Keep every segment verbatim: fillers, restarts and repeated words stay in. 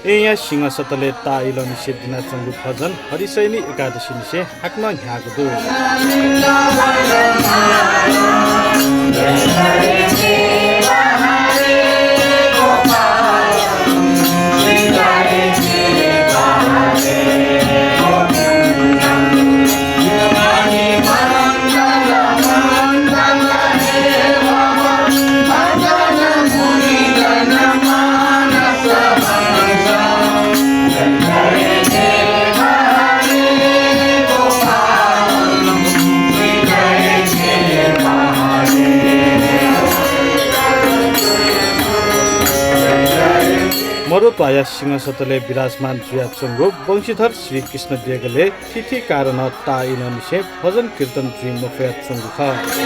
येँया सिंहसतलय् ताःइलंनिसें दिनाच्वंगु भजन हरिशयनी एकादशीनिसें हाकनं न्ह्याःगु दु। मरुत्वाःया सिंहसतलय् विराजमान जुयाच्वंगु वंशीधर श्री कृष्ण देगलय् थीथी कारणं ताःइलंनिसें भजन कीर्तन जुइ मफयाच्वंगु खः।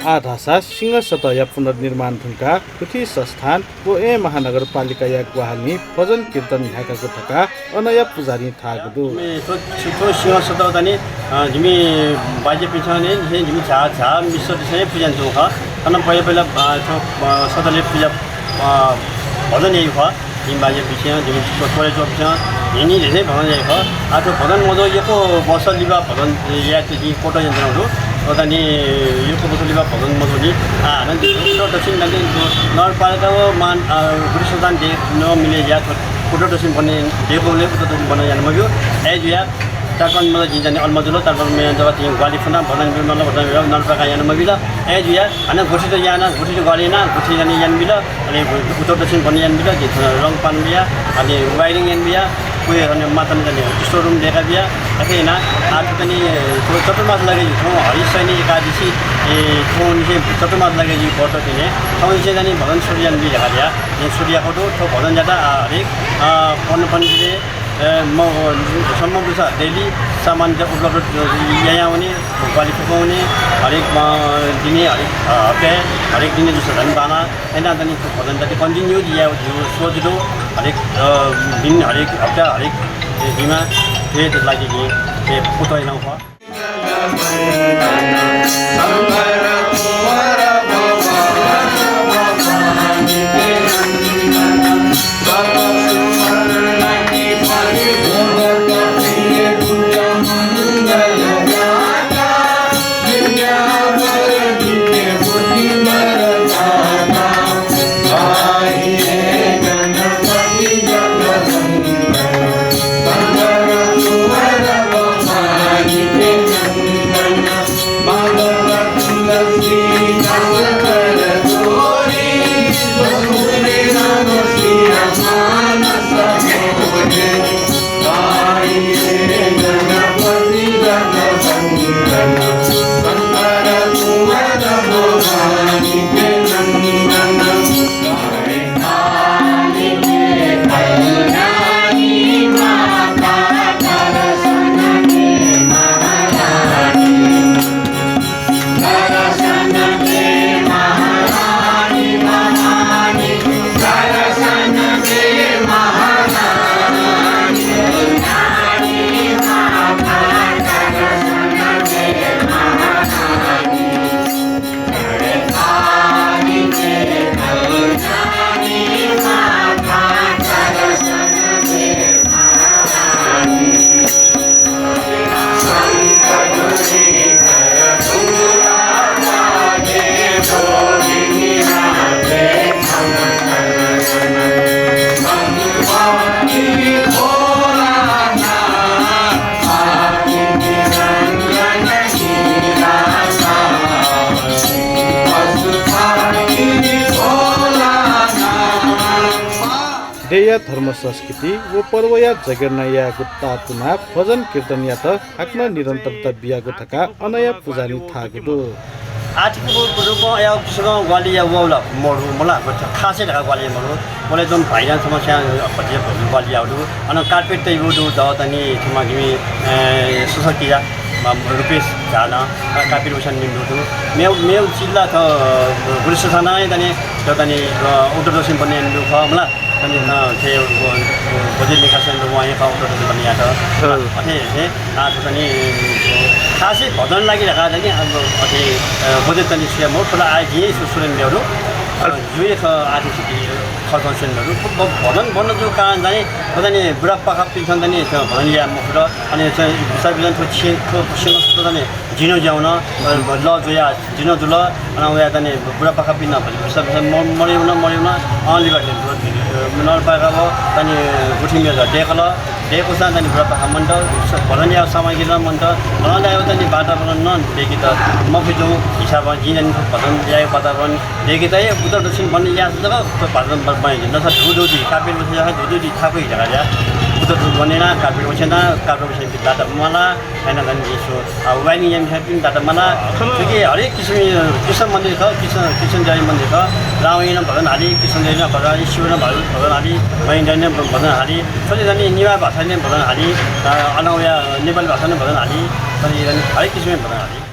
आः धाःसा सिंहसतःया पुनर्निर्माण धुंकाः गुथि संस्थान व येँ महानगरपालिकाया ग्वाहालिं भजन कीर्तन न्ह्याकागु धकाः अनया पुजाहारीं धाःगु दु। जिमि थ्व, थ्व सिंहसतः दनि, अ, जिमि बाज्यापिन्सं नि, जिमि झा, झा मिश्रपिन्सं हे पुज्यां च्वं खः। थन पहिला पहिला, अ, थ्व, अ, सतलय् पुजा, अ, भजन याइ खः। जिमि बाज्यापिन्सं, जिमि थ्व, थ्व, थ्व, न्हिं न्हिं झीसं भजन याइ खः। आः थ्व भजन मजू यक्व वर्ष लिपा भजन याये जिं कोटः यानाच्वनागु दु। अ, दनि यक्व वर्ष लिपा भजन मजूनि। आः, हानं उत्तर दक्षिण दनि नगरपालिका व मान, अ, गुथि संस्थान दे न मिले या थ्व उत्तर दक्षिण बने देगुले उत्तर दक्षिण बने याना मब्यू। अय् जुया तारकं मला जिं जाने अलमजु लो, तारकं मला जब तिं ग्वाहालि फुना भजन बिउ नल, भजन बिउ नल प्रकार याना मबिल। अय् जुया, हानं गुथित याना, गुथित ग्वाहालि याना, गुथि जाने याना बिल, अले उत्तर दक्षिण बने याना बिल, जिं थन रंग पान बिया, अले wiring याना बिया, कोइ अले मातन जाने store room देका बिया, अथे याना, आः थुकनि, थ्व चतुर्मास लगे जु, थौं हरिशयनी एकादशी, ए, थौंनिसें चतुर्मास लगे जु, व्रत तिने, थौंनिसें जाने भजन सुरु याना बी धकाः धया, जिं सुरु याःगु दु, थ्व भजन जात, आ, हरेक, आ, पन्ध्र पन्ध्र दिने, ए, म, सम्भव दुसा daily सामान चाहिँ उपलब्ध याया हुने, ग्वाहालि फुकं हुने, हरेक, अ, दिने, हरेक, अ, हप्ताय्, हरेक दिने दुसा झन् बाना, एना दनि भजन जाति continue जिया जिउ सोच दु, हरेक, अ, दिन, हरेक हप्ता, हरेक दिनमा, फेरि लागि जिं, ए, पुतः याना खः। या धर्म संस्कृति व पर्वया जगेर्ना यायेगु तातुनाः भजन कीर्तनयात हाकनं निरन्तरता बियागु धकाः अनया पुजाहारी धाःगु दु। आर्थिक रूपं या किसिमं ग्वाहालि याः वल मरु मला, खासै धकाः ग्वाहालि याः मरु। वले जुन भाइरां छम्ह स्यां भतिजा भतिजी ग्वाहालि याः दु। अन कार्पेट तयागु दु, दतनि छम्ह जिमि, ए, सुसकिया, म, रुपेश झां, अ, कार्पेट वसें निम्दु दु। मेव, मेव चिल्ला थ, अ, गुरुसुसानां तनि, त तनि, अ, उत्तर दक्षिण बने दु ख, मला। तनि, अ, थे, अ, अ, बजेट निकास यानाः वं हे खः, उत्तर दक्षिण बने यात। अँ। अथे हे, आ, त तनि, अ, खासै भजन लागि धकाः तनि, अब, अथे, अ, बजेट तनि सुया मरु, थोड़ा आय जिं सु-, सुरेन ल्याउदु। अ, अ। जुइ ख, आर्थिक खर्च सेन दु। ब-, भजन बन्द जू कारण चाहिँ, ख तनि बुढापाखापिन्सं तनि, थ भजन याये मखुत। अनि चाहिँ विसापिन्सं थ्व छे-, थ्व सिंहस्थ तनि जिनो ज्याउन, अ, ल जुया जिनो जुल। अन वया तनि बुढापाखापिन्सं भजन विसापिन्सं म-, मरिउन, मरिउन, अन लिपा तनि, अ, नलपाखा व तनि गुठी मेला देकल। देकूसां तनि बुढापाखा मन्त, स-, भजन याये सामग्री नं मन्त, भजन याये तनि वातावरण नं देकित मफिजु हिसाबं जिं तनि भजन याये वातावरण देकित हे उत्तर दक्षिण बने याःसा जक भजन ब-, बने जुइ। नसा धुधुधि, कार्पेट वसें धुधुधि थाकुइ धकाः या। उत्तर दक्षिण बने याना, कार्पेट वसें याना, कार्पेट वसें बिदा त मला, हैना धन जिसु। आ, वाइनिङ यामि थापिं दाता मला, थुकी हरेक किसिम, कृष्ण मन्दिर ख, कृष्ण, कृष्ण जय मन्दिर ख, रावण भजन हाली, कृष्ण जय भजन हाली, शिव भजन, भजन हाली, महेन्द्र भजन हाली, थोरै जनि नेवार भाषां भजन हाली, अ, अन वया नेपाली भाषां भजन हाली, थोरै जनि हरेक किसिमं भजन हाली।